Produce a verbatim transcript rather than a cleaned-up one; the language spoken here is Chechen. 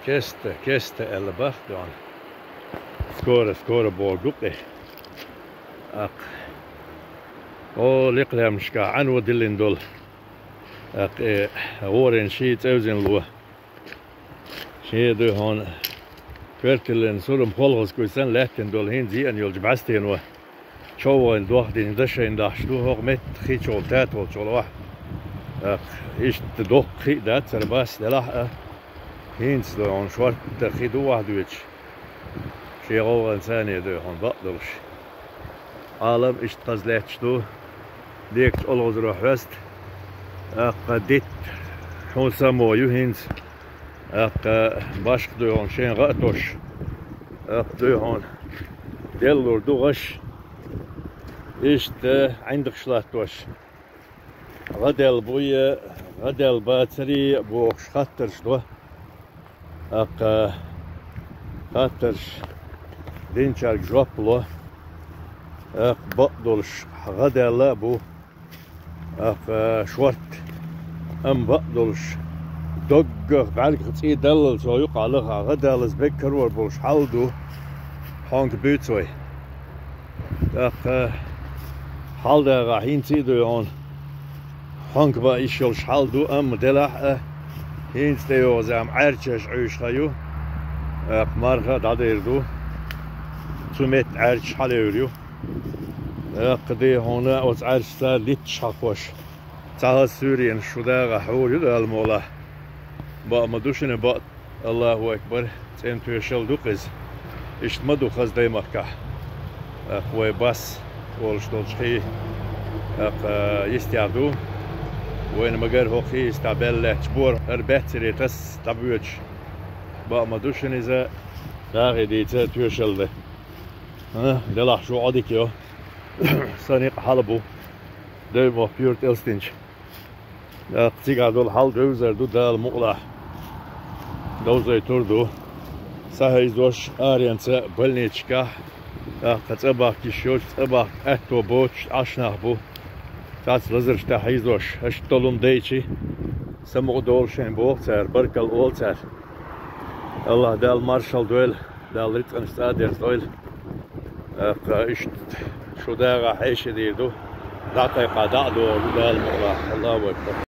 Кеста, кеста аьлла бах дона. Скоро, скоро боху ду-кх. Аккха. О, лекха лаьмнашкахь Ӏано диллина долу. Аккха, э, гӀоран ший цӀевзина ло. Шен дуй хьуна коьрталлин сурам холхазкуй санна лаьттина долу хӀинца зеана йолчу бӀаьстено. ЧовгӀан дох дина дашайна дахьаш ду, хӀокху метта хи чохь, тата волчу гӀолахь. Аккха, иштта доккха хи а дац, цара бас делахь а. ХӀинца дуй хьуна шортта хи ду охьадоьдуш. Шен гӀовгӀанца а дуй хьуна бакъ долуш. Ӏалам иштта хаза лаьтташ ду, декачу олхазаро хьоьста. Аккха дитт хьуна само ю хӀинца. Аккха башха дуй хьуна шен гӀа а тосуш. Аккха дуй хьуна деллур ду гӀаш. Иштта ӀиндагӀаш латтош. ГӀа даьлла буй, гӀа даьлла бацарий бохуш хаттарш до. Аккха хаттарш динчаьрга жоп ло. Аккха бакъ долуш гӀа даьлла а бу. Аккха шортта, амма бакъ долуш, доггах бӀаьргах цӀий даллалц юкъахь лаха гӀа даллалц беккарор болуш хьал ду, хьонка буьйцу вай. ТӀаккха хьал дагӀахь хӀинца а дуй хьуна, хьонка бан йиш йолуш хьал ду, амма делахь а, хӀинца тӀейогӀу зама Ӏаьрчаш Ӏуьйшха ю, тӀаккха марха а дӀадер ду, цу метта Ӏаьрчаш хьалаевр ю. Аккха дуй хьуна оцу Ӏаьрчашца литташ хьакхош. Цхьа хаза суьйренаш шу дагӀахь хьур ю Дала мукъалахь. Бакъ ма ду шуна бакъ. Аллаху акбар. ЦӀена тоьшалла ду-кх иза. Иштта ма ду хаза даймахкахь. ТӀаккха вай бас олуш долчу хи, тӀаккха йистехь ду. Вайна магар хӀокху хи йистехь баьлла лаьтташ бора хӀара баьццаре тас дӀабоьдуш. Бакъ ма ду шуна иза дагӀе дийца тоьшалла дан. А, делахь шу Ӏодика йо. Сан некъ хьала бу. Даймохк юьрта элстинчу. ТӀаккха цигахь долу хьал девзар ду Дала мукъалахь. Довзайтур ду. Схьахьийзош аренца больничкахь, тӀаккха цӀа бахка йиш йоцуш, цӀа бахка аьтто боцуш Ӏаш нах бу. Цхьацца лазарш тӀехь хьийзош, аша толун дайчи, самукъа долу шайн боху цара, баркалла олу цара. Аллах Дала маршалла дойла. Дала рицкъанаш цӀа а дерзадойла. ТӀаккха иштта шу дагӀахь хьеший дийр ду. ДӀакхайкхахь дӀа а догӀур ду Дала мукъалахь. Аллаху акбар.